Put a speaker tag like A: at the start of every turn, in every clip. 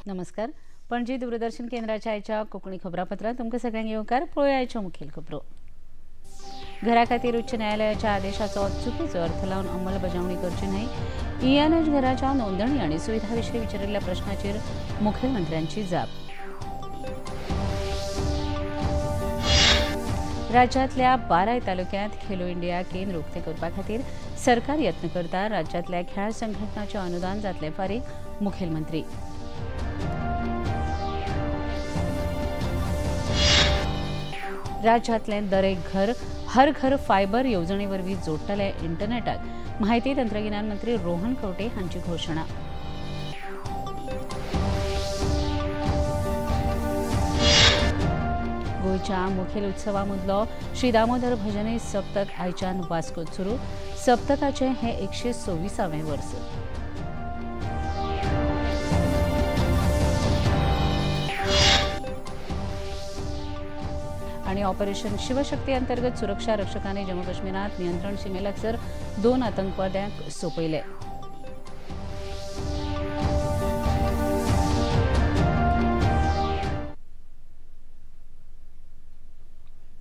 A: नमस्कार, पणजी दूरदर्शन केंद्राच्या आयच्या कोंकणी खबरापत्रांत तुमकां सगळ्यांक येवकार. पळोवया आयच्यो मुखेल खबरो. घरा खातीर उच्च न्यायालयाच्या आदेशाचो चुकीचो अर्थ लावन अंमलबजावणी करची न्हय, ईएनएच घराच्या नोंदणी आनी सुविधा विशीं विचारिल्ल्या प्रश्नाचेर मुखेलमंत्र्यांची जाप. राज्यांतल्या 12 तालुक्यांत खेलो इंडिया केंद्र उक्तें करपा खातीर सरकार यत्न करता. राज्यांतल्या खेळां संघटनाचें अनुदान जातलें फारीक, मुखेलमंत्री. राज्यांतलें दरेक घर हर घर फायबर येवजणे वरवीं जोडटले इंटरनेटाक, माहिती तंत्रगिन्यान मंत्री रोहन खंवटे हांची घोशणा. गोंयच्या मुखेल उत्सवा मदलो श्री दामोदर भजनी सप्तक आयच्यान वास्कोत सुरू. सप्तकाचें हें 126वें वर्स. आणि ऑपरेशन शिवशक्ती अंतर्गत सुरक्षा रक्षकांनी जम्मू काश्मीरात नियंत्रण सीमे लागसर 2 आतंकवाद्यांक सोंपयले.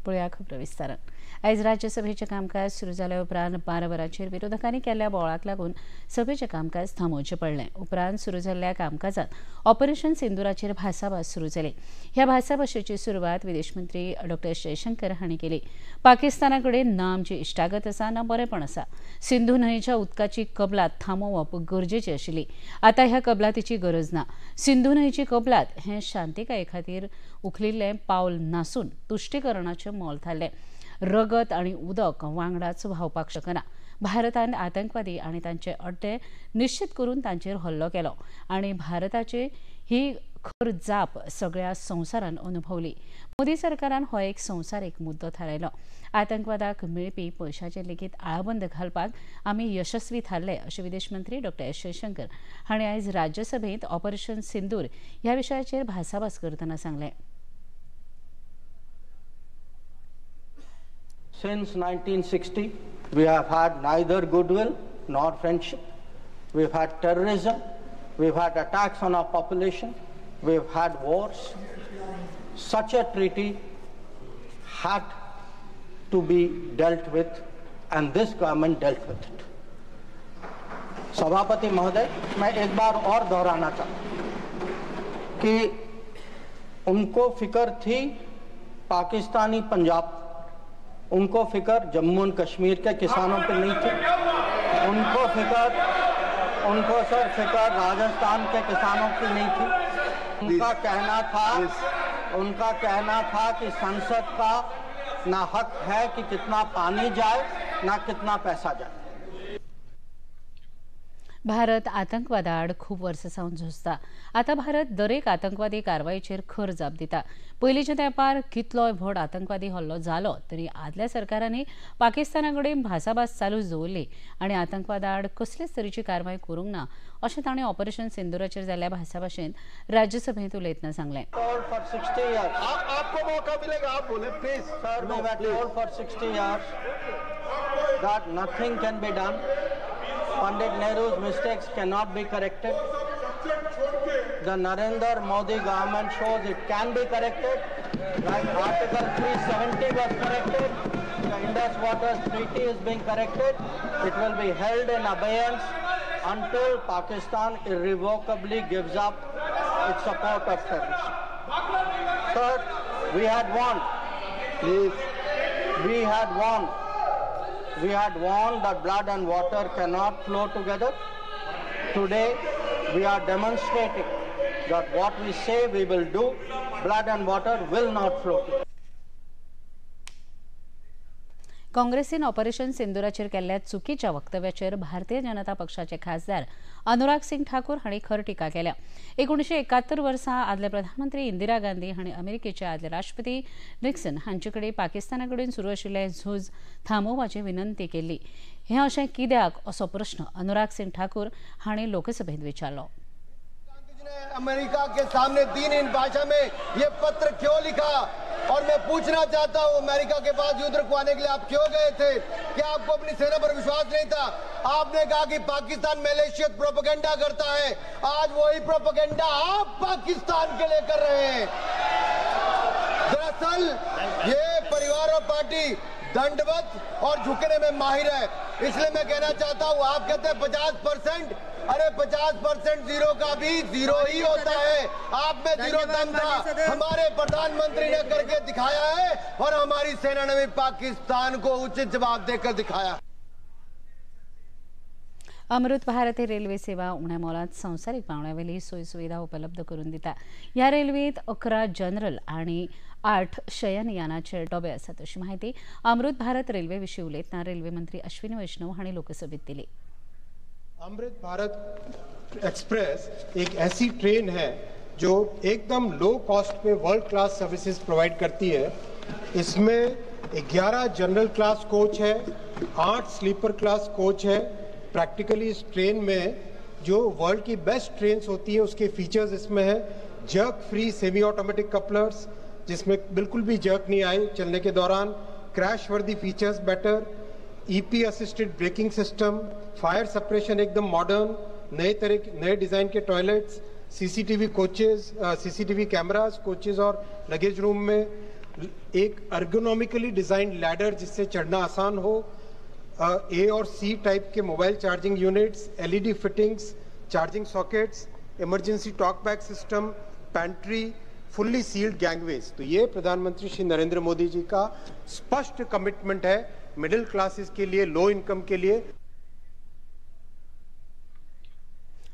A: पळोवया खबरो विस्तारान. आयज राज्यसभेचें कामकाज सुरू जाल्या उपरांत 12 वरांचेर विरोधकांनी केल्ल्या बोवाळाक लागून सभेचें कामकाज थांबोवचें पडलें. उपरांत सुरू जाल्ल्या कामकाजांत ऑपरेशन सिंदुराचेर भासाभास सुरू जाली. ह्या भासाभाशेची सुरवात विदेश मंत्री डॉ जयशंकर हांणी केली. पाकिस्ताना कडेन ना आमची इश्टागत आसा ना बरेंपण आसा. सिंधू न्हंयेच्या उदकाची कबलात थांबोवप गरजेची आशिल्ली. आतां ह्या कबलातीची गरज ना. सिंधू न्हंयेची कबलात हें शांतिकाये खातीर उखलिल्लें पावल नासून तुश्टीकरणाचें मोल थारलें. रगत आनी उदक वांगडाच व्हांवपाक शकना. भारतान आतंकवादी आनी तांचे अड्डे निश्चित करून तांचेर हल्लो केलो आनी भारताची ही खर जाप सगळ्या संवसारान अनुभवली. मोदी सरकारान हो एक संवसारीक मुद्दो थारायलो. आतंकवादाक मेळपी पयशाचेर लेगीत आळाबंद घालपाक आमी यशस्वी थारले, अशें विदेश मंत्री डॉ एस जयशंकर हांणी आयज राज्यसभेंत ऑपरेशन सिंदूर ह्या विशयाचेर भासाभास करतना सांगलें.
B: Since 1960, we have had neither goodwill nor friendship. We've had terrorism, we've had attacks on our population, we've had wars. Such a treaty had to be dealt with, and this government dealt with it. सभापति महोदय, मैं एक bar और दोहराना चाहता हूँ कि उनको फिक्र थी पाकिस्तानी पंजाब, उनको फिक्र जम्मू एंड कश्मीर के किसानों पे नहीं थी, उनको सर फिक्र राजस्थान के किसानों की नहीं थी. उनका कहना था कि संसद का ना हक है कि कितना पानी जाए ना कितना पैसा जाए.
A: भारत आतंकवादा आड खूब वर्सां सावन झुजता. आतां भारत दरेक आतंकवादी कारवायेचेर खर जाप दिता. पयलींच्या तेंपार कितलोय व्हड आतंकवादी हल्लो जालो तरी आदल्या सरकारांनी पाकिस्ताना कडेन भासाभास चालूच दवरली आनी आतंकवादा आड कसलेच तरेची कारवाय करूंक ना, अशें ताणें ऑपरेशन सिंदुराचेर जाल्ल्या भासाभाशेंत राज्यसभेंत उलयतना सांगलें.
B: आपको मौका मिलेगा, आप बोले please. Sir, we were told for 60 years that nothing can be done. Pandit Nehru's mistakes cannot be corrected. The Narendra Modi government shows it can be corrected. Like Article 370 was corrected. The Indus Waters Treaty is being corrected. It will be held in abeyance until Pakistan irrevocably gives up its support of terrorism. Sir, we had warned. Please. We had warned. We had warned that blood and water cannot flow together. Today, we are demonstrating that what we say we will do, blood and water will not flow together.
A: काँग्रेसीन operation सिंदुराचेर केल्ल्या चुकीच्या वक्तव्याचेर भारतीय जनता पक्षाचे खासदार अनुराग सिंग ठाकूर हांणी खर टिका केल्या. 1971 वर्सा आदले प्रधानमंत्री इंदिरा गांधी हांणी अमेरिकेचे आदले राष्ट्रपती निक्सन हांचे कडेन पाकिस्ताना कडेन सुरू आशिल्लें झूज थांबोवपाची विनंती केल्ली. हें अशें कित्याक असो प्रश्न अनुराग सिंग ठाकूर हांणी लोकसभेंत विचारलो.
C: अमेरिका के सामने दीन इन भाषा में ये पत्र क्यों लिखा? और मैं पूछना चाहता हूं, अमेरिका के पास युद्ध रुकवाने के लिए आप क्यों गए थे? क्या आपको अपनी सेना पर विश्वास नहीं था? आपने कहा कि पाकिस्तान मलेशियत प्रोपेगेंडा करता है, आज वही प्रोपेगेंडा आप पाकिस्तान के लिए कर रहे हैं। दरअसल ये परिवार और पार्टी दंडवत और झुकने में माहिर है। इसलिए मैं कहना चाहता हूं, आप कहते हैं 50%, अरे 50% जीरो का भी जीरो ही होता है। आप में जीरो दम था, हमारे प्रधानमंत्री ने करके दिखाया है और हमारी सेना ने भी पाकिस्तान को उचित जवाब देकर दिखाया।
A: अमृत भारत ही रेल्वे सेवा उण्या मोलांत संवसारीक पांवड्यावेली सोय सुविधा उपलब्ध करून दिता। ह्या रेल्वेत 11 जनरल आनी 8 शयनयानाचे डबे आसात अशी माहिती अमृत भारत रेल्वे विशीं उलयतना रेल्वे मंत्री अश्विनी वैष्णव हांणी लोकसभेत दिली।
D: अमृत भारत एक्सप्रेस एक ऐसी ट्रेन है जो एकदम low cost pay world class services provide करती है। इसमें 11 जनरल क्लास कोच है, 8 स्लीपर क्लास कोच है। प्रैक्टिकली इस ट्रेन में जो वर्ल्ड की बेस्ट ट्रेन्स होती है उसके फीचर्स इसमें है। Jerk free semi automatic couplers, जिसमें बिल्कुल भी जर्क नहीं आए चलने के दौरान, crash worthy features better, EP assisted braking system, fire suppression एकदम मॉडर्न, नए तरह नए डिज़ाइन के toilets, CCTV coaches, CCTV cameras coaches और लगेज रूम में, एक अर्गोनॉमिकली डिज़ाइंड लैडर जिससे चढ़ना आसान हो, ए और सी टाइप के mobile charging units, LED fittings, charging sockets, emergency talk back system, pantry, fully sealed gangways. तो ये प्रधानमंत्री श्री नरेंद्र मोदी जी का स्पष्ट कमिटमेंट है मिडिल क्लासेस के लिए, लो इनकम के लिए।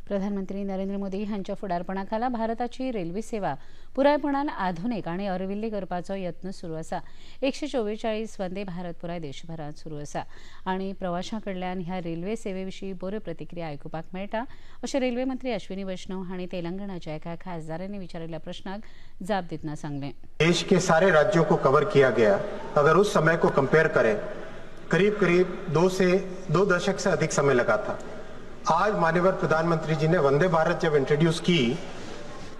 A: प्रधानमंत्री नरेंद्र मोदी हांच्या फुडारपणाखाला भारताची रेल्वे सेवा पुरायपणान आधुनिक आनी अर्विल्ली करपाचो यत्न सुरू आसा। 144 वंदे भारत पुराय देशभरांत सुरू आसा आनी प्रवाशां कडल्यान ह्या रेल्वे सेवे विशीं बऱ्यो प्रतिक्रिया आयकुपाक मेळटा अशें रेल्वे मंत्री अश्विनी वैष्णव हांणी तेलंगणाच्या एका खासदारांनी विचारिल्ल्या प्रश्नाक जाप दितना सांगलें।
D: देश के सारे राज्यों को कवर किया गया। अगर उस समय को कंपेयर करें, करीब करीब 2 दशक से अधिक समय लगा था। आज माननीय प्रधानमंत्री जी ने वंदे भारत जब इंट्रोड्यूस की,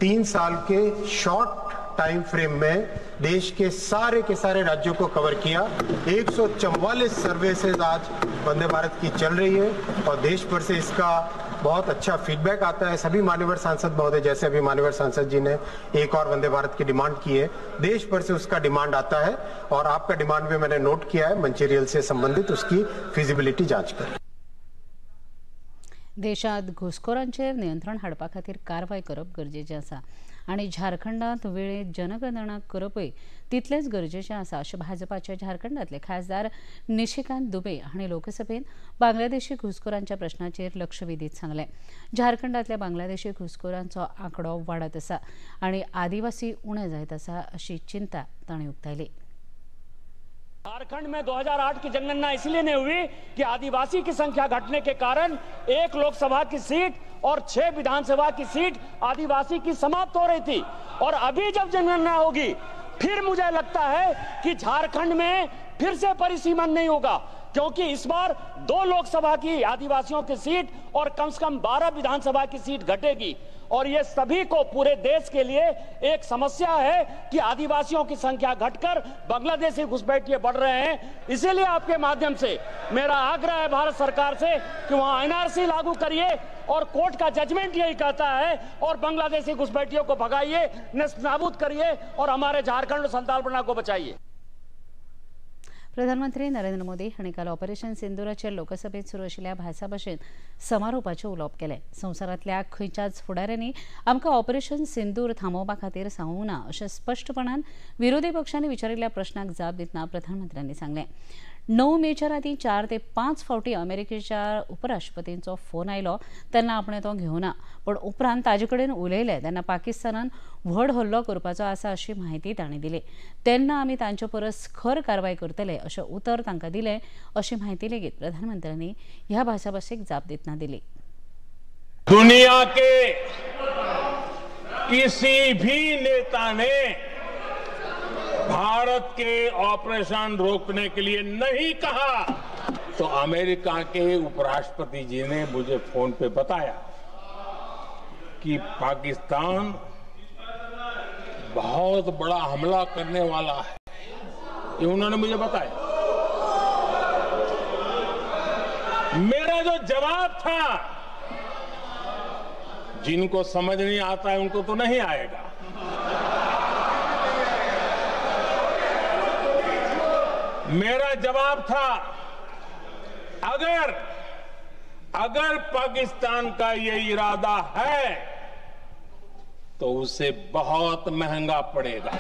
D: 3 साल के शॉर्ट टाइम फ्रेम में देश के सारे राज्यों को कवर किया। 144 सर्विसेज आज वंदे भारत की चल रही है और देश भर से इसका बहुत अच्छा फीडबैक आता है। सभी मान्यवर सांसद महोदय, जैसे अभी मान्यवर सांसद जी ने एक और वंदे भारत की डिमांड की है, देश भर से उसका डिमांड आता है और आपका डिमांड भी मैंने नोट किया है। मंचेरियल से संबंधित उसकी फिजिबिलिटी जांच करें।
A: देशात घुसखोरांचेर नियंत्रण हाडपा खातीर कारवाय करप गरजेचें आसा आनी झारखंडांत वेळेत जनगणना करपय तितलेंच गरजेचें आसा अशें भाजपाचे झारखंडांतले खासदार निशिकांत दुबे हांणी लोकसभेत बांगलादेशी घुसखोरांच्या प्रश्नाचेर लक्ष वेधीत सांगलें। झारखंडांतल्या बांगलादेशी घुसखोरांचो आंकडो वाडत आसा आनी आदिवासी उणे जायत आसा अशी चिंता तांणी उक्तायली।
E: झारखंड में 2008 की जनगणना इसलिए नहीं हुई कि आदिवासी की संख्या घटने के कारण 1 लोकसभा की सीट और 6 विधानसभा की सीट आदिवासी की समाप्त हो रही थी। और अभी जब जनगणना होगी फिर मुझे लगता है कि झारखंड में फिर से परिसीमन नहीं होगा, क्योंकि इस बार 2 लोकसभा की आदिवासियों की सीट और कम से कम 12 विधानसभा की सीट घटेगी। और ये सभी को पूरे देश के लिए एक समस्या है कि आदिवासियों की संख्या घटकर बांग्लादेशी घुसपैठिए बढ़ रहे हैं। इसीलिए आपके माध्यम से मेरा आग्रह है भारत सरकार से कि वहां एनआरसी लागू करिए और कोर्ट का जजमेंट यही कहता है, और बांग्लादेशी घुसपैठियों को भगाइए, नेस्तनाबूद करिए और हमारे झारखंड और संताल परगना को बचाइए।
A: प्रधानमंत्री नरेंद्र मोदी हांणी काल ऑपरेशन सिंदूराचेर लोकसभेत सुरू आशिल्ल्या भासाभाशेंत समारोपाचें उलोवप केलें। संवसारांतल्या खंयच्याच फुडाऱ्यांनी आमकां ऑपरेशन सिंदूर थांबोवपा खातीर सांगूंक ना अशें स्पश्टपणान विरोधी पक्षांनी विचारिल्ल्या प्रश्नाक जाप दितना प्रधानमंत्र्यांनी सांगलें। 9 मेच्या राती 4 ते 5 फावटी अमेरिकेच्या उपराष्ट्रपतींचो फोन आयलो तेन्ना आपणें तो घेवना, पूण उपरांत ताजे कडेन उलयले तेन्ना पाकिस्तानान व्हड हल्लो करपाचो आसा अशी म्हायती तांणी दिली। तेन्ना आमी तांचे परस खर कारवाय करतले अशें उतर तांकां दिलें अशी म्हायती लेगीत प्रधानमंत्र्यांनी ह्या भासाभाशेक जाप दितना दिली।
F: दुनिया के किसी भी नेता ने भारत के ऑपरेशन रोकने के लिए नहीं कहा, तो अमेरिका के उपराष्ट्रपति जी ने मुझे फोन पे बताया कि पाकिस्तान बहुत बड़ा हमला करने वाला है, ये उन्होंने मुझे बताया। मेरा जो जवाब था, जिनको समझ नहीं आता है उनको तो नहीं आएगा। मेरा जवाब था, अगर अगर पाकिस्तान का ये इरादा है तो उसे बहुत महंगा पड़ेगा।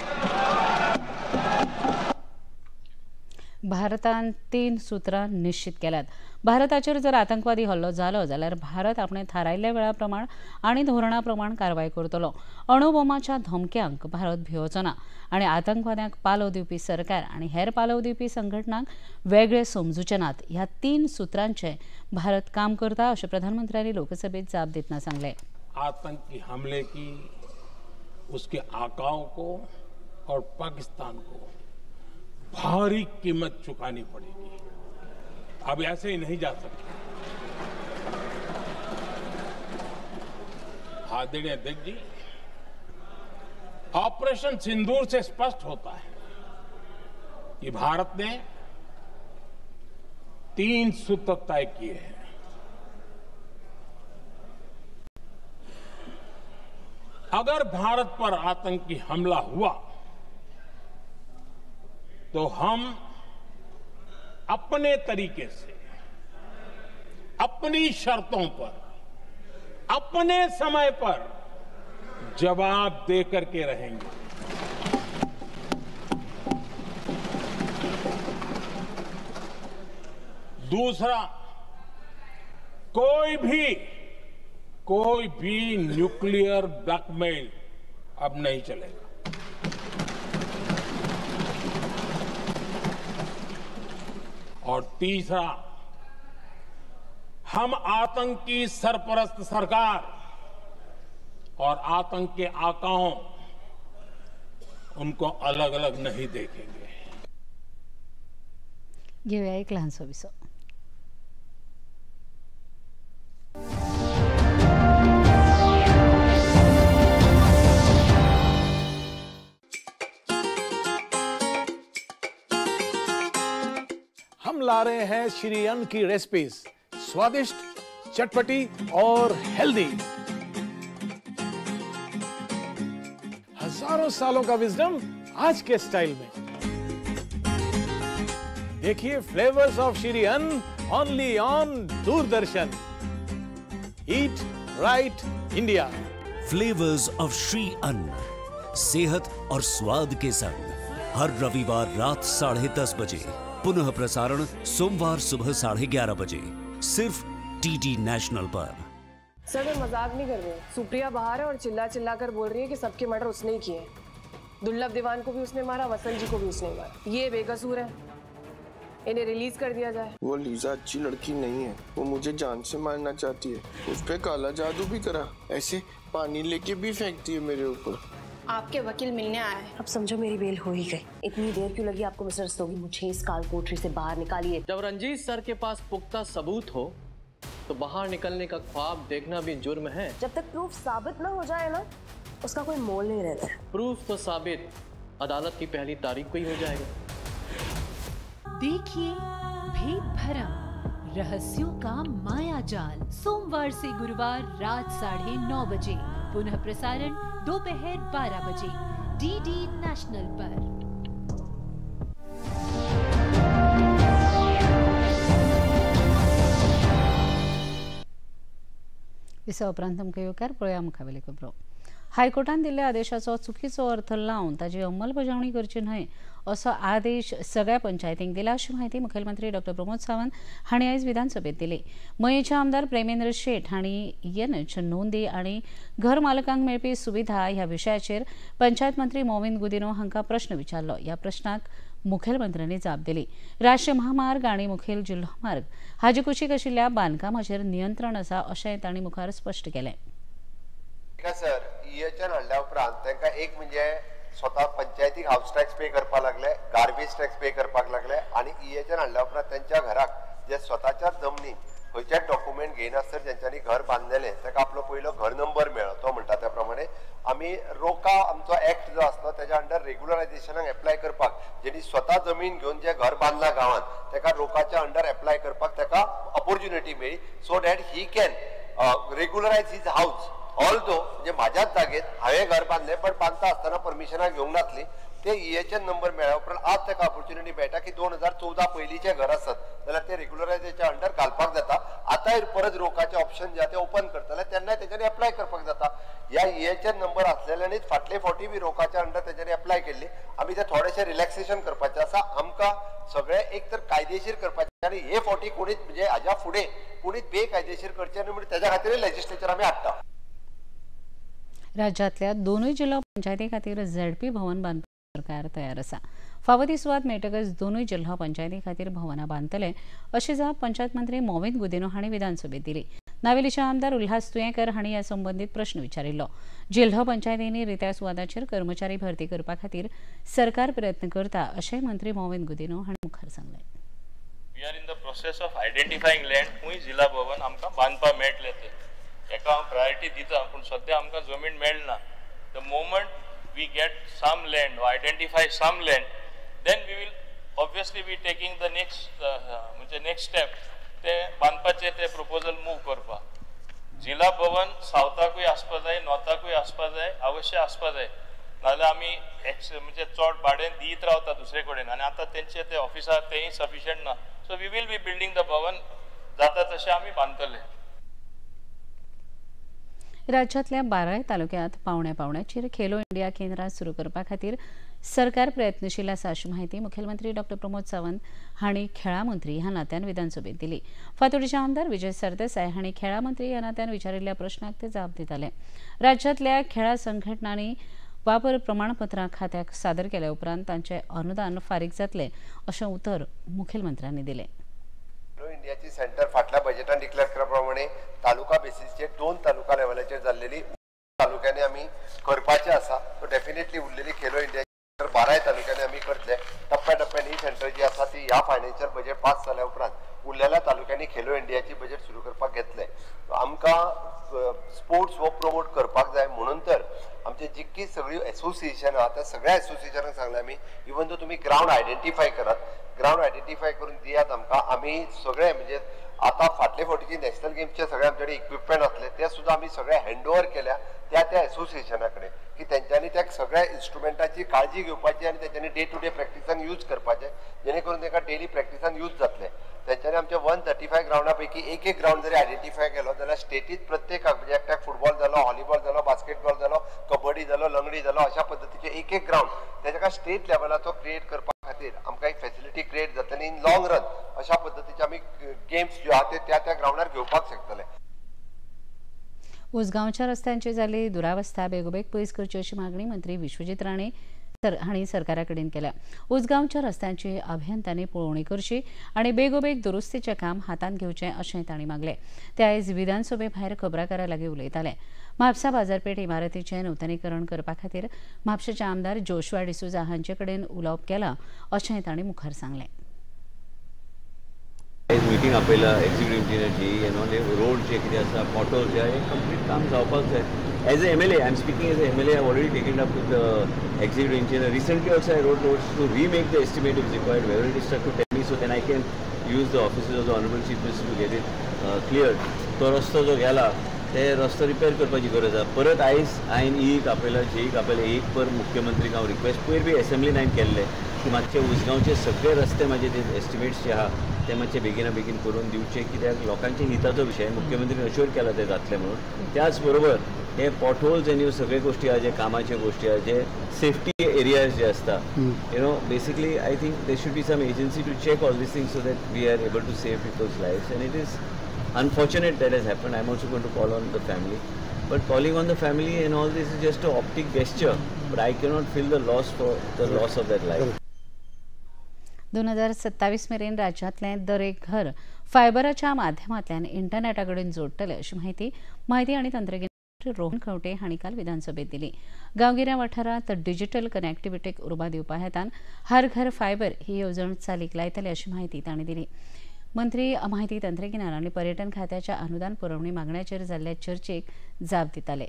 A: भारतान 3 सूत्रां निश्चित केल्यात। भारताचेर जर आतंकवादी हल्लो जालो जाल्यार भारत आपणे थारायल्ल्या वेळा प्रमाण आनी धोरणा प्रमाण कारवाय करतलो। अणुबॉमाच्या धमक्यांक भारत भियोचो ना आनी आतंकवाद्यांक पालव दिवपी सरकार आनी हेर पालव दिवपी संघटनांक वेगळे समजूचे नात। ह्या 3 सूत्रांचे भारत काम करता अशें प्रधानमंत्र्यांनी लोकसभेत जाप दितना सांगलें।
F: आतंकी हमले की, उसके आकाओं को और पाकिस्तान को भारी कीमत चुकानी पड़ेगी। अब ऐसे ही नहीं जा सकते। आदरणीय अध्यक्ष जी, ऑपरेशन सिंदूर से स्पष्ट होता है कि भारत ने 3 सूत्र तय किए हैं। अगर भारत पर आतंकी हमला हुआ तो हम अपने तरीके से, अपनी शर्तों पर, अपने समय पर जवाब दे करके रहेंगे। दूसरा, कोई भी न्यूक्लियर ब्लैकमेल अब नहीं चलेगा। और तीसरा, हम आतंकी सरपरस्त सरकार और आतंक के आकाओं, उनको अलग अलग नहीं देखेंगे।
A: घेऊया एक लहानसो विसव।
G: हम ला रहे हैं श्री अन्न की रेसिपीज, स्वादिष्ट, चटपटी और हेल्दी। हजारों सालों का विजडम आज के स्टाइल में। देखिए flavours of Shri Anna only on Doordarshan. Eat right India.
H: Flavours of Shri Anna, सेहत और स्वाद के संग, हर रविवार रात 10:30 बजे, पुनः प्रसारण सोमवार सुबह 11:30 बजे, सिर्फ डीडी नेशनल पर।
I: सर मैं मजाक नहीं कर रही हूँ। सुप्रिया बाहर है और चिल्ला चिल्ला कर बोल रही है कि सबके मर्डर उसने ही किए हैं। दुर्लभ दीवान को भी उसने मारा, वसंत जी को भी उसने मारा। ये बेकसूर है, इन्हें रिलीज कर दिया जाए।
J: वो लीजा अच्छी लड़की नहीं है, वो मुझे जान से मारना चाहती है। उस पर काला जादू भी करा, ऐसे पानी लेके भी फेंकती है मेरे ऊपर।
K: आपके वकील मिलने आए हैं।
L: अब समझो मेरी बेल हो ही गई। इतनी देर क्यों लगी आपको मिस्टर रस्तोगी? मुझे इस काल कोठरी से बाहर निकालिए।
M: जब रंजीत सर के पास पुख्ता सबूत हो तो बाहर निकलने का ख्वाब देखना भी जुर्म है।
L: जब तक प्रूफ साबित ना हो जाए ना, उसका कोई मोल नहीं रहता।
M: प्रूफ तो साबित अदालत की पहली तारीख को ही हो जाएगा।
N: देखिए भेद भरम, रहस्यों का माया जाल, सोमवार से गुरुवार रात 9:30 बजे, पुनः प्रसारण दोपहर 12 बजे, डीडी नेशनल पर।
A: विसवा उपरांत आमकां येवकार पळोवया मुखावेली खबरो। हायकोर्टान दिल्ल्या आदेशाचो चुकीचो अर्थ लावन ताची अंमलबजावणी करची न्हय असो आदेश सगळ्या पंचायतींक दिला अशी म्हायती मुखेलमंत्री डॉक्टर प्रमोद सावंत हांणी आयज विधानसभेत दिली। मयेचे आमदार प्रेमेंद्र शेट हांणी एनएच नोंदी आनी घर मालकांक मेळपी सुविधा ह्या विशयाचेर पंचायत मंत्री मोविंद गुदिनो हांकां प्रश्न विचारलो। ह्या प्रश्नाक मुखेलमंत्र्यांनी जाप दिली। राष्ट्रीय महामार्ग आनी मुखेल जिल्हो मार्ग हाजे कुशीक आशिल्ल्या बांदकामाचेर नियंत्रण आसा अशें तांणी मुखार स्पश्ट केलें।
O: सर, ईएचएन हाडल्या उपरांत तांकां एक म्हणजे स्वता पंचायतीक हावस टॅक्स पे करपाक लागले, गार्बेज टॅक्स पे करपाक लागले आनी ईएचएन हाडल्या उपरांत तेंच्या घराक जे स्वताच्या जमनीन खंयचेच डॉक्युमेंट घेयनासतना जेंच्यांनी घर बांदलेलें ताका आपलो पयलो घर नंबर मेळ्ळो। तो म्हणटा त्या प्रमाणे आमी रोका आमचो एक्ट जो आसलो अंडर रेग्युलरायझेशनाक एप्लाय करपाक, जेणी स्वता जमीन घेवन जे घर बांदला गांवांत ताका रोकाच्या अंडर एप्लाय करपाक ताका ऑपॉर्च्युनिटी मेळ्ळी, so that he can regularise his house. Although म्हणजे म्हाज्याच जागेत हांवें घर बांदलें, पण बांदता आसतना परमिशनां घेवंक नासली, ते EHN number मेळ्ळ्या उपरांत आज ताका ऑपॉर्च्युनिटी मेळटा की 2014 पयलींचें घर आसत जाल्यार ते रेग्युलरायझेशनाच्या अंडर घालपाक जाता. आतांय परत रोकाचें ऑप्शन जे आहा ते ओपन करतले तेन्नाय तेच्यांनी एप्लाय करपाक जाता. ह्या EHN number आसलेल्यांनीच फाटले फावटी बी रोकाच्या अंडर तेच्यांनी एप्लाय केल्ली. आमी ते थोडेशें रिलॅक्सेशन करपाचें आसा, आमकां सगळें एक तर कायदेशीर करपाचें आनी हे फावटी कोणीच म्हणजे हाज्या फुडें कोणीच बेकायदेशीर करचें न्हय म्हणून तेज्या खातीर लेजिस्लेचर आमी हाडटा.
A: राज्यांतल्या दोनूय जिल्हो पंचायती खातीर झेडपी भवन बांदपाक सरकार तयार आसा. फावो ती सुवात मेळटकच दोनूय जिल्हो पंचायती खातीर भवनां बांदतले अशी जाप पंचायत मंत्री मोविंद गुदिन्हो हांणी विधानसभेत दिली. नावेलीचे आमदार उल्हास तुयेंकर हांणी ह्या संबंदीत प्रश्न विचारिल्लो. जिल्हो पंचायतींनी रित्या सुवातांचेर कर्मचारी भरती करपा खातीर सरकार प्रयत्न करता अशें मंत्री मोविंद गुदिन्हो हांणी मुखार सांगलें.
P: We are in the process of identifying land खंय जिल्हा भवन आमकां बांदपाक मेळटलें तें हेका हांव प्रायोरिटी दिता, पूण सद्या आमकां जमीन मेळना. The moment we get some land or identify some land, then we will obviously be taking the next म्हणजे next step ते बांदपाचे ते प्रपोजल मूव करपाक. जिल्हा भवन सावथाकूय आसपा जाय, नॉर्थाकूय आसपा जाय, अवश्य आसपा जाय, नाजाल्यार आमी म्हणजे चड भाडें दीत रावता दुसरे कडेन आनी आतां तेंचे ते ऑफिसार तेंय सफिशियंट ना. So we will be building the Bhavan, जाता तशें आमी बांदतले.
A: राज्यांतल्या 12 तालुक्यांत पावण्या पावण्याचेर खेलो इंडिया केंद्रां सुरू करपा खातीर सरकार प्रयत्नशील आसा अशी म्हायती मुखेलमंत्री डॉक्टर प्रमोद सावंत हांणी खेळां मंत्री ह्या नात्यान विधानसभेत दिली. फातोडेचे आमदार विजय सरदेसाय हांणी खेळां मंत्री ह्या नात्यान विचारिल्ल्या प्रश्नाक ते जाप दिताले. राज्यांतल्या खेळां संघटनांनी वापर प्रमाणपत्रां खात्याक सादर केल्या उपरांत तांचें अनुदान फारीक जातलें अशें उतर मुखेलमंत्र्यांनी दिलें.
O: खेलो इंडियाची सेंटर फाटल्या बजेटान डिक्लेअर केल्या प्रमाणे तालुका बेसीसचेर 2 तालुका लेवलाचेर जाल्लेली तालुक्यांनी आमी करपाचें आसा. सो डेफिनेटली उरलेली खेलो इंडिया 12 तालुक्यांनी आमी करतले. टप्प्या टप्प्यान ही सेंटर जी आसा ती ह्या फायनान्शियल बजेट पास जाल्या उपरांत उरलेल्या तालुक्यांनी खेलो इंडियाची बजेट सुरू करपाक घेतले. आमकां स्पोर्ट्स हो प्रमोट करपाक जाय म्हणून तर आमचे जितकी सगळी एसोसिएशन आहा त्या सगळ्या एसोसिएशनाक सांगलें आमी, इवन दो तुमी ग्रावंड आयडेंटिफाय करात, ग्रावंड आयडेंटिफाय करून दियात आमकां. आमी सगळे म्हणजे आतां फाटले फावटीची नॅशनल गेम्सचे सगळे आमचे कडेन इक्विपमेंट आसले ते सुद्दां आमी सगळे हँड ओवर केल्या त्या त्या एसोसिएशना कडेन की तेंच्यांनी त्या सगळ्या इन्स्ट्रुमेंटाची काळजी घेवपाची आनी तेंच्यांनी डे टू डे प्रॅक्टिसान यूज करपाचें, जेणे करून तांकां डेली प्रॅक्टिसान यूज जातलें. तेंच्यांनी आमच्या 135 ग्रावंडा पैकी एक एक ग्रावंड जरी आयडेंटिफाय केलो जाल्यार स्टेटीत प्रत्येकाक म्हणजे एकट्याक फुटबॉल जालो, हॉलीबॉल जालो, बास्केटबॉल जालो, कबड्डी जालो, लंगडी जालो, अशा पद्दतीचे एक एक ग्रावंड तेका स्टेट लेवलाचो क्रिएट करपा खातीर आमकां एक फॅसिलिटी क्रिएट जातली. इन लॉंग रन अशा पद्दतीचे आमी गेम्स ज्यो आहा ते त्या त्या ग्रावंडार घेवपाक शकतले.
A: उसगांवच्या रस्त्यांची जाल्ली दुरावस्था बेगोबेग पयस करची अशी मागणी मंत्री विश्वजीत राणे हांणी सरकारा कडेन केल्या. उसगांवच्या रस्त्यांची अभियंत्यांनी पळोवणी करची आनी बेगोबेग दुरुस्तीचें काम हातांत घेवचें अशें तांणी मागलें. ते आयज विधानसभे भायर खबराकारां लागीं उलयताले. म्हापसा बाजारपेठ इमारतीचें नुतनीकरण करपा खातीर म्हापशेचे आमदार जोशुआ डिसोझा हांचे कडेन उलोवप केलां अशें तांणी मुखार सांगलें.
Q: आयज meeting आपयला executive engineer G N all road जे कितें आसा पॉटोल्स जे आहा कंप्लीट काम जावपाक जाय. As a MLA, I am speaking as a MLA, I already taken up with the executive engineer. Recently also I wrote notes to remake the estimate if required, wherever it is stuck to tell me, so then I can use the offices of the honourable chief minister to get it cleared. तो रस्तो जो गेला ते रस्तो repair करपाची गरज आसा. परत आयज हांवें ईक आपयला, जेईक आपयला, एक पर मुख्यमंत्रीक हांव रिक्वेस्ट पयर बी एसेंब्लीन हांवें केल्लें की मातशे उसगांवचे सगळे रस्ते म्हाजे ते एस्टिमेट्स जे आहा ते मातशे बेगिना बेगीन करून दिवचे, कित्याक लोकांच्या हिताचो विशय. मुख्यमंत्रीन अश्योर केला ते जातले म्हणून. त्याच बरोबर हे पॉटहोल्स आनी सगळे गोश्टी आहा, जे कामाच्यो गोश्टी आहा, जे सेफ्टी एरियाज जे आसता, you know basically I think there should be some agency to check all these things so that we are able to save people's lives. And it is unfortunate that has happened. I am also going to call on the family, but calling on the family and all this is just a optic gesture, but I cannot feel the loss for the loss of that life.
A: 2027 मेरेन राज्यांतलें दर एक घर फायबराच्या माध्यमांतल्यान इंटरनेटा कडेन जोडटले अशी म्हायती म्हायती आनी तंत्रगिन्यान रोहन खंवटे हांणी काल विधानसभेत दिली. गांवगिऱ्या वाठारांत डिजिटल कनेक्टिविटीक उर्बा दिवपा हेतान हर घर फायबर ही येवजण चालीक लायतले अशी म्हायती तांणी दिली. मंत्री म्हायती तंत्रगिन्यान आनी पर्यटन खात्याच्या अनुदान पुरवणी मागण्याचेर जाल्ल्या चर्चेक जाप दिताले.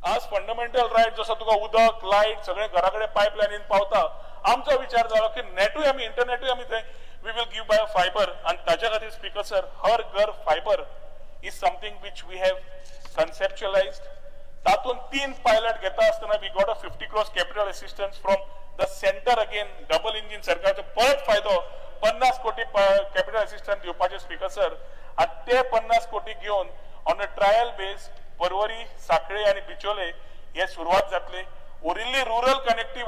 P: आज फंडामेंटल रायट जसो तुका उदक, लायट सगळे घरा कडेन पायपलायनीन पावता, आमचो विचार जालो की नेटूय आमी, इंटरनेटूय आमी थंय we will give by a fibre. आनी ताच्या खातीर स्पीकर सर, हर घर fibre is something which we have conceptualised. तातूंत 3 पायलट घेता आसतना we got a 50 crores capital assistance from the centre. Again double engine सरकारचो परत फायदो, 50 कोटी कॅपिटल असिस्टन्स दिवपाचे स्पीकर सर. आनी ते 50 कोटी घेवन on a trial base Porvorim, Sanquelim आनी बिचोले हे सुरवात जातली. उरिल्ली रुरल कनेक्टिविटी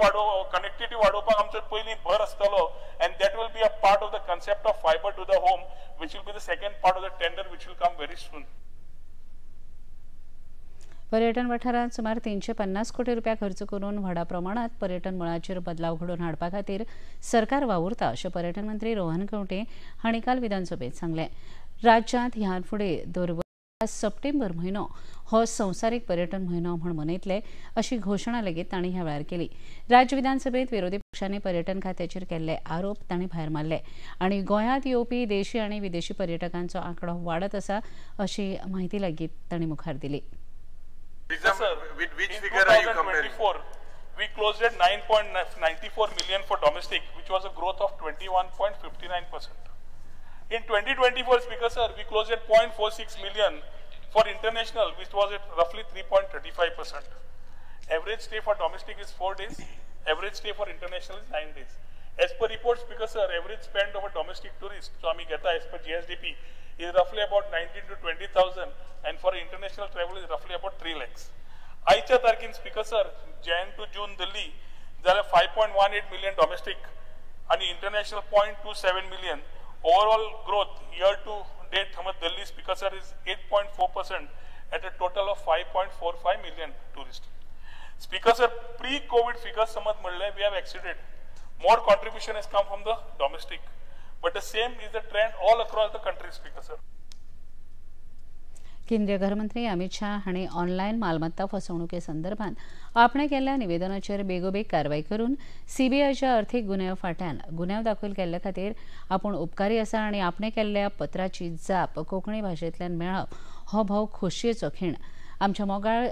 P: वाडोवपाक आमचो पयलीं भर आसतलो and that will be a part of the concept of fibre to the home, which will be the second part of the tender which will come very soon.
A: पर्यटन वाठारांत सुमार 350 कोटी रुपया खर्च करून व्हडा प्रमाणात पर्यटन मळाचेर बदलाव घडोवन हाडपा खातीर सरकार वावुरता अशें पर्यटन मंत्री रोहन खंवटे हांणी काल विधानसभेत सांगलें. राज्यांत ह्यान फुडें दर वर्सा सप्टेंबर म्हयनो हो संवसारीक पर्यटन म्हयनो म्हूण मनयतले अशी घोशणा लेगीत तांणी ह्या वेळार केली. राज्य विधानसभेत विरोधी पक्षांनी पर्यटन खात्याचेर केल्ले आरोप तांणी भायर मारले आनी गोंयांत येवपी देशी आनी विदेशी पर्यटकांचो आंकडो वाडत आसा अशी म्हायती लेगीत तांणी मुखार दिली.
P: Sir, with which figure are you comparing? We closed at 9.94 million for domestic, which was a growth of 21.59%. In 2024, Speaker sir, we closed at 0.46 million for international, which was at roughly 3.35%. Average stay for domestic is 4 days. Average stay for international is 9 days. As per report, Speaker sir, average spend of a domestic tourist, so ami geta as per GSDP, is roughly about 19 to 20,000, and for international travel is roughly about 3 lakhs. आयच्या तारखेन Speaker sir, Jan to June Delhi जाल्यार 5.18 million domestic आणि international 0.27 million. Overall growth year to date समज Delhi Speaker sir is 8.4% at a total of 5.45 million tourist. Speaker sir, pre covid figures समज म्हणलें we have exceeded. More contribution has come from the domestic, but the same is the trend all across the country, Speaker sir.
A: केंद्रीय गृहमंत्री अमित शाह हांणी online मालमत्ता फसवणुके संदर्भात आपणे केल्ल्या निवेदनाचेर बेगोबेग कारवाय करून सीबीआयच्या अर्थीक गुन्यांव फांट्यान गुन्यांव दाखल केल्ले खातीर आपूण उपकारी आसा आनी आपणे केल्ल्या पत्राची जाप कोंकणी भाशेंतल्यान मेळप हो भोव खोशयेचो खीण. आमच्या मोगाळ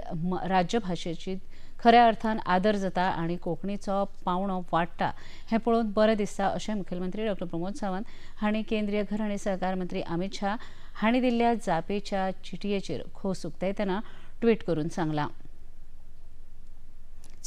A: राज्यभाशेची खऱ्या अर्थान आदर जाता आनी कोंकणीचो पावणो वाडटा हें पळोवन बरें दिसता अशें मुखेलमंत्री डॉक्टर प्रमोद सावंत हांणी केंद्रीय घर आनी सहकार मंत्री अमित शाह हांणी दिल्ल्या जापेच्या चिटयेचेर खोस उक्तायतना ट्वीट करून सांगलां.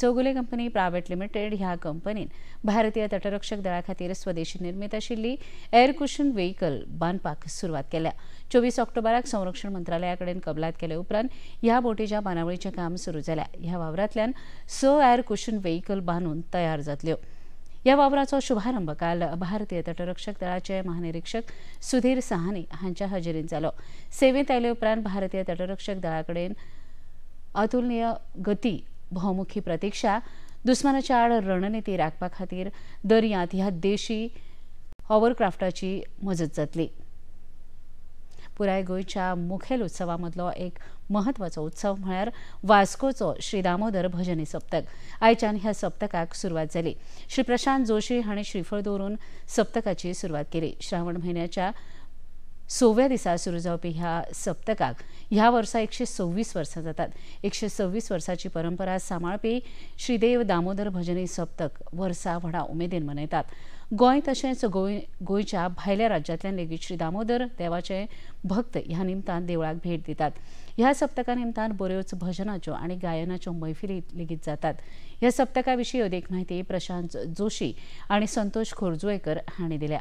A: चौगुले कंपनी प्रायव्हेट लिमिटेड ह्या कंपनीन भारतीय तटरक्षक दळा खातीर स्वदेशी निर्मीत आशिल्ली एअर कुशन व्हेकल बांदपाक सुरवात केल्या. 24 ऑक्टोबराक संरक्षण मंत्रालया कडेन कबलात केले उपरांत ह्या बोटीच्या बांदावळीचें काम सुरू जालें. ह्या वावरांतल्यान 6 एअर कुशन व्हेकल बांदून तयार जातल्यो. ह्या वावराचो शुभारंभ काल भारतीय तटरक्षक दळाचे महानिरीक्षक सुधीर सहानी हांच्या हजेरींत जालो. सेवेंत आयले उपरांत भारतीय तटरक्षक दळा कडेन अतुलनीय गती, बहुमुखी प्रतिक्षा, दुस्मानाच्या आड रणनिती राखपा खातीर दर्यांत ह्या देशी हॉवरक्राफ्टाची मजत जातली. पुराय गोंयच्या मुखेल उत्सवा मदलो एक म्हत्वाचो उत्सव म्हळ्यार वास्कोचो श्री दामोदर भजनी सप्तक. आयच्यान ह्या सप्तकाक सुरवात जाली. श्री प्रशांत जोशी हांणी श्रीफळ दवरून सप्तकाची सुरवात केली. श्रावण म्हयन्याच्या 6व्या दिसा सुरू जावपी ह्या सप्तकाक ह्या वर्सा 126 वर्सां जातात. 126 वर्साची परंपरा सांबाळपी श्रीदेव दामोदर भजनी सप्तक वर्सा व्हडा उमेदीन मनयतात. गोंय तशेंच गोंयच्या भायल्या राज्यांतल्यान लेगीत श्री दामोदर देवाचे भक्त ह्या निमतान देवळाक भेट दितात. ह्या सप्तका निमतान बऱ्योच भजनाच्यो आनी गायनाच्यो मैफिली लेगीत जातात. ह्या सप्तका विशीं अदीक म्हायती प्रशांत जोशी आनी संतोष खोर्जुवेकर हांणी दिल्या.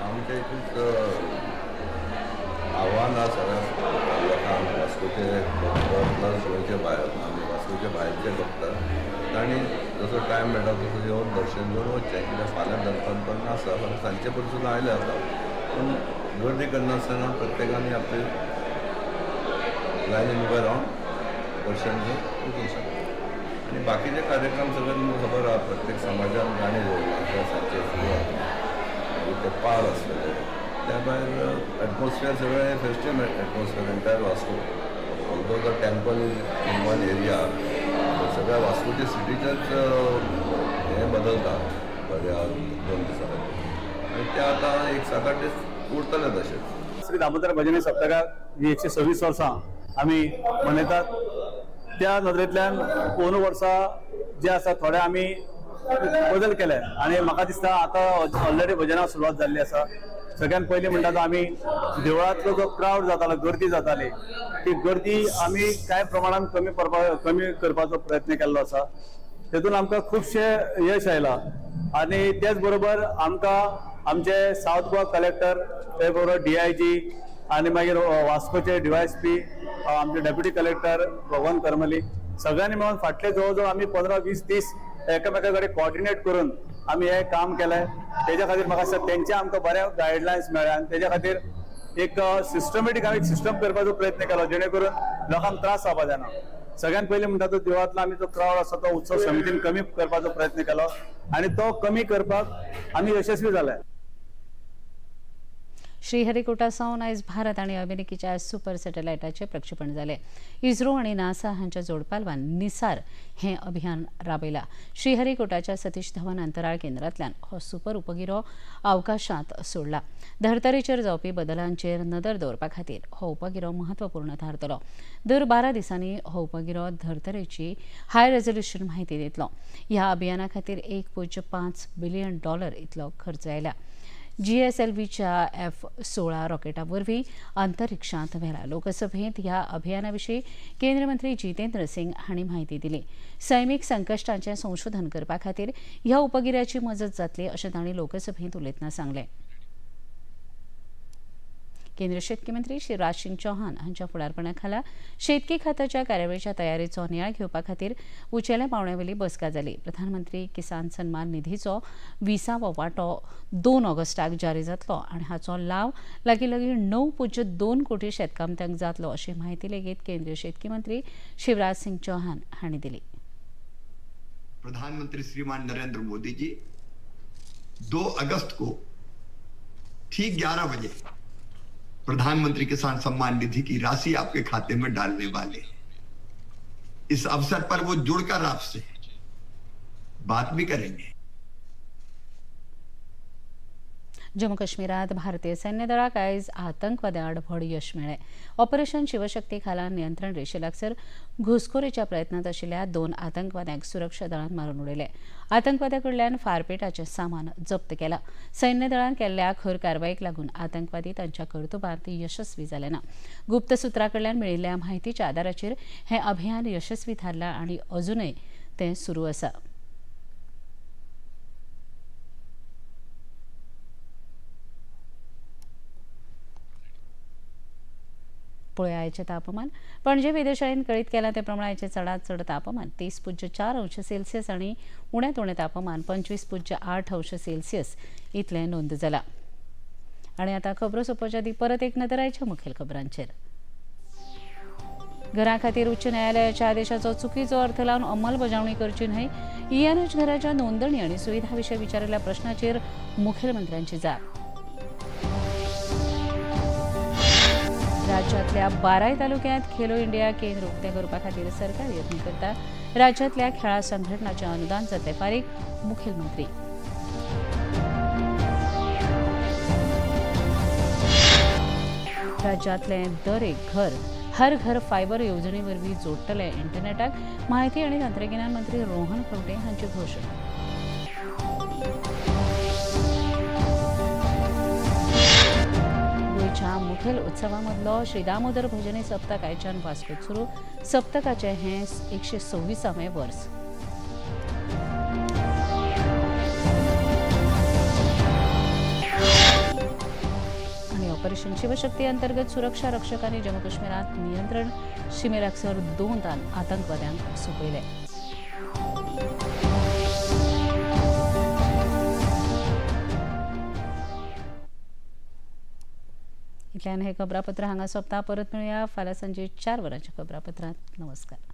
R: आमच्या एकूच आव्हान आसा सगळ्या लोकांक, वास्कोचे भक्त प्लस गोंयचे भायर, वास्कोचे भायरचे भक्त, तांणी जसो टायम मेळटा तसो येवन दर्शन घेवन वचचें. कित्याक फाल्यां दनपार पर्यंत आसा, फाल्यां सांजचे पर्यंत सुद्दां आयले जाता, पूण गर्दी करनासतना प्रत्येकान आपली लायनीन उबें रावन दर्शन घेवन वचूंक शकता. आनी बाकीचे कार्यक्रम सगळे तुमकां खबर आसा, प्रत्येक समाजान गाणें दवरलां, सांजचे सुरू जाता, ते पार आसतले. त्या भायर एटमॉस्फियर सगळें festive atmosphere entire Vasco. Although the temple is in one area, सगळ्या वास्कोच्या सिटीचेच हें बदलता बऱ्या 2 दिसां खातीर, आनी ते आतां एक 7-8 दीस उरतले तशेंच.
S: श्री दामोदर भजनी सप्तकाक ही 126 वर्सां आमी मनयतात. त्या नदरेंतल्यान अंदू वर्सा जे आसा थोडे आमी बदल केले आनी म्हाका दिसता आतां ऑलरेडी भजनाक सुरवात जाल्ली आसा. सगळ्यात पयलीं म्हणटा तो आमी देवळांतलो जो क्रावड जातालो, गर्दी जाताली, ती गर्दी आमी कांय प्रमाणान कमी करपाचो प्रयत्न केल्लो आसा. तेतून आमकां खुबशें यश आयलां आनी तेच बरोबर आमकां आमचे सावथ गोवा कलेक्टर, ते बरोबर DIG आनी मागीर वास्कोचे DYSP, आमचे डेप्युटी कलेक्टर भगवान करमली, सगळ्यांनी मेळून फाटले जवळ जवळ आमी 15, 20, 30 एकामेका कडेन कोऑर्डिनेट करून आमी हें काम केलें. तेज्या खातीर म्हाका दिसता तेंचे आमकां बरे गायडलायन्स मेळ्ळे आनी तेज्या खातीर एक सिस्टमेटीक आमी सिस्टम करपाचो प्रयत्न केलो जेणे करून लोकांक त्रास जावपा जायना. सगळ्यात पयलीं म्हणटा तो देवळांतलो आमी जो क्रावड आसा तो उत्सव समितीन कमी करपाचो प्रयत्न केलो आनी तो कमी करपाक आमी यशस्वी जाले.
A: श्रीहरिकोटा सावन आयज भारत आनी अमेरिकेच्या सुपर सॅटेलायटाचें प्रक्षेपण जालें. इस्रो आनी नासा हांच्या जोडपालवान निसार हें अभियान राबयलां. श्रीहरिकोटाच्या सतीश धवन अंतराळ केंद्रांतल्यान हो सुपर उपगिरो अवकाशांत सोडला. धर्तरेचेर जावपी बदलांचेर नदर दवरपा खातीर हो उपगिरो म्हत्वपूर्ण थारतलो. दर 12 दिसांनी हो उपगिरो धर्तरेची हाय रेझोल्युशन म्हायती दितलो. ह्या अभियाना खातीर $1.5 बिलियन इतलो खर्च आयला. GSLVच्या F-16 रॉकेटा वरवीं अंतरिक्षांत व्हेला. लोकसभेंत ह्या अभियाना विशीं केंद्रीय मंत्री जितेंद्र सिंग हांणी म्हायती दिली. सैमीक संकश्टांचें संशोधन करपा खातीर ह्या उपगिऱ्याची मजत जातली अशें तांणी लोकसभेंत उलयतना सांगलें. केंद्रीय शेतकी मंत्री शिवराज सिंग चौहान हांच्या फुडारपणा खाला शेतकी खात्याच्या कार्यावळीच्या तयारीचो नियाळ घेवपा खातीर उंचेल्या पांवड्यावेली बसका जाली. प्रधानमंत्री किसान सन्मान निधीचो 20वो वांटो 2 ऑगस्टाक जारी जातलो आनी हाचो लाव लागीं लागीं 9.2 कोटी शेतकामत्यांक जातलो अशी म्हायती लेगीत केंद्रीय शेतकी मंत्री शिवराज सिंग चौहान हांणी दिली.
T: प्रधानमंत्री श्रीमान नरेंद्र मोदी जी 2 अगस्त को ठीक 11 बजे प्रधानमंत्री किसान सम्मान निधि की राशि आपके खाते में डालने वाले हैं. इस अवसर पर वो जुड़कर आपसे बात भी करेंगे.
A: जम्मू काश्मीरात भारतीय सैन्य दळाक आयज आतंकवाद्या आड व्हड यश मेळ्ळें. ऑपरेशन शिवशक्ती खाला नियंत्रण रेशे लागसर घुसखोरीच्या प्रयत्नांत आशिल्ल्या 2 आतंकवाद्यांक सुरक्षा दळान मारून उडयले. आतंकवाद्या कडल्यान फारपेटाचें सामान जप्त केलां. सैन्य दळान केल्ल्या खर कारवायेक लागून आतंकवादी तांच्या कर्तुबांत यशस्वी जाले ना. गुप्त सुत्रा कडल्यान मेळिल्ल्या म्हायतीच्या आदाराचेर हें अभियान यशस्वी थारलां आनी अजुनय तें सुरू आसा. पळोवया आयचें तापमान. पणजे वेधशाळेन कळीत केलां ते प्रमाण आयचें चडांत चड तापमान 30.4 अंश सेल्सियस आनी उण्यांत उणें तापमान 25.8 अंश सेल्सियस इतलें नोंद जालां. आनी आतां खबरो सोंपोवच्या आदीं परत एक नदर आयच्या मुखेल खबरांचेर. घरां खातीर उच्च न्यायालयाच्या आदेशाचो चुकीचो अर्थ लावन अंमलबजावणी करची न्हय, ENH घराच्या नोंदणी आनी सुविधा विशीं विचारिल्ल्या प्रश्नाचेर मुखेलमंत्र्यांची जाप. राज्यांतल्या 12 तालुक्यांत खेलो इंडिया केंद्र उक्तें करपा खातीर सरकार यत्न करता. राज्यांतल्या खेळां संघटनाचें अनुदान जातलें फारीक, मुखेलमंत्री. राज्यांतलें दर एक घर हर घर फायबर येवजणे वरवीं जोडटले इंटरनेटाक, म्हायती आनी तंत्रगिन्यान मंत्री रोहन खंवटे हांची घोशणा. गोंयच्या मुखेल उत्सवा मदलो श्री दामोदर भजनी सप्तक आयच्यान वास्कोत सुरू. सप्तकाचें हें 126वें वर्स. आनी ऑपरेशन शिवशक्ती अंतर्गत सुरक्षा रक्षकांनी जम्मू काश्मीरांत नियंत्रण शिमे लागसर 2 आतंकवाद्यांक सोंपयले. इतल्यान हें खबरापत्र हांगा सोंपता. परत मेळुया फाल्यां सांजे 4 वरांच्या खबरापत्रांत. नमस्कार.